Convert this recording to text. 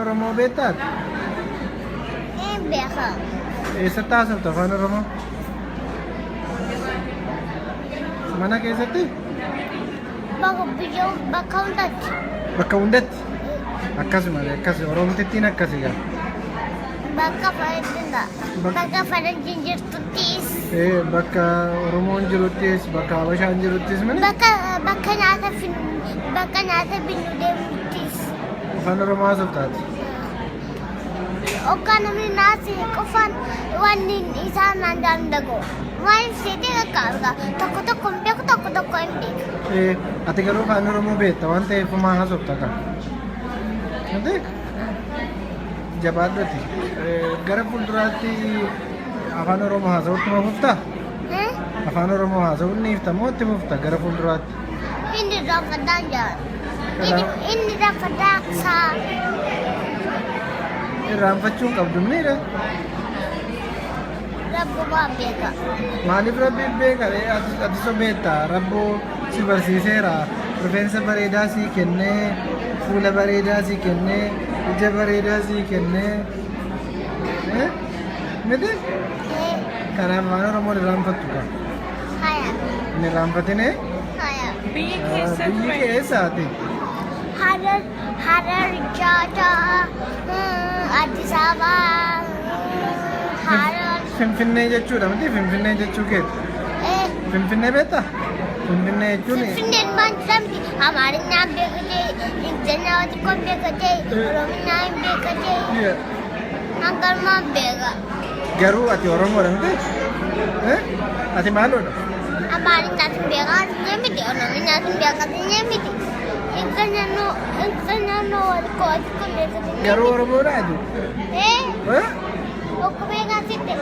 Oromoo beektaa ati? Hin beeka. Eessatti haasofta afaan Oromoo? Mana keessatti? Bakka biyya bakka hundatti. Bakka hundatti? Akkasuma akkas Oromtittiin akkasi gaa. Bakka faranjiidha. Bakka faranjiin jirtuttis. Ee, bakka Oromoon jiruttis bakka Habashaan jiruttis mini Bakka bakka nyaata finnu bakka nyaata binnu deemuttis. Afaan Oromoo haasoftaati. Hoggaa namni naasii qofaan wanni isaan naan danda'u. Maaliif seetee akka argaa tokko tokko hin beeku tokko tokko hin beeku. Ee, ati garuu afaan Oromoo beekta waan ta'eef maa haasofta kan. Miti? Jabaadhu ati. Ee, gara fuulduraatti afaan Oromoo haasa'utti ma fuftaa? Eh? Afaan Oromoo haasa'uun ni ifta moo itti fufta gara fuulduraatti? Inni irraanfadhaan jira. Inni irraanfadhaa saa. Irraanfachuu hin qabdu miira. Rabbumaa beeka. Maaliif rabbiin beeka ree? Ati so beekta. Rabboo si barsiiseera. Rifeensa bareedaa sii kennee, fuula bareedaa sii kennee, ija bareedaa sii kennee. Eh? Miti? Eh, Kanaaf afaan Oromoo hin irraanfattu kaa. haya. Hin irraanfatine? Haya. Biyyi keessa Biyyi ture. kee eessaati? Harar, Harar, Jaataa, Addis Ababa, Harar. Finfinnee jechuudha miti? Finfinnee jechuu keeti. Eh, Finfinnee beektaa? Finfinnee jechuun Finfinneen maal jedhamti? Amaarinyaan beekatee, Ingilizinyaan xiqqoon beekatee, Orominyaan beekatee, hangalumaan beeka. Garuu ati Oromoodha miti? Eh? Ati maaloodha? Amaarinyaan beekaa miti, Orominyaan beekaa miti. Ingilizinyaan xiqqoo xiqqoo beekatee. Garuu Oromoodha ati? Eh, Eh? Okkubee kan sitti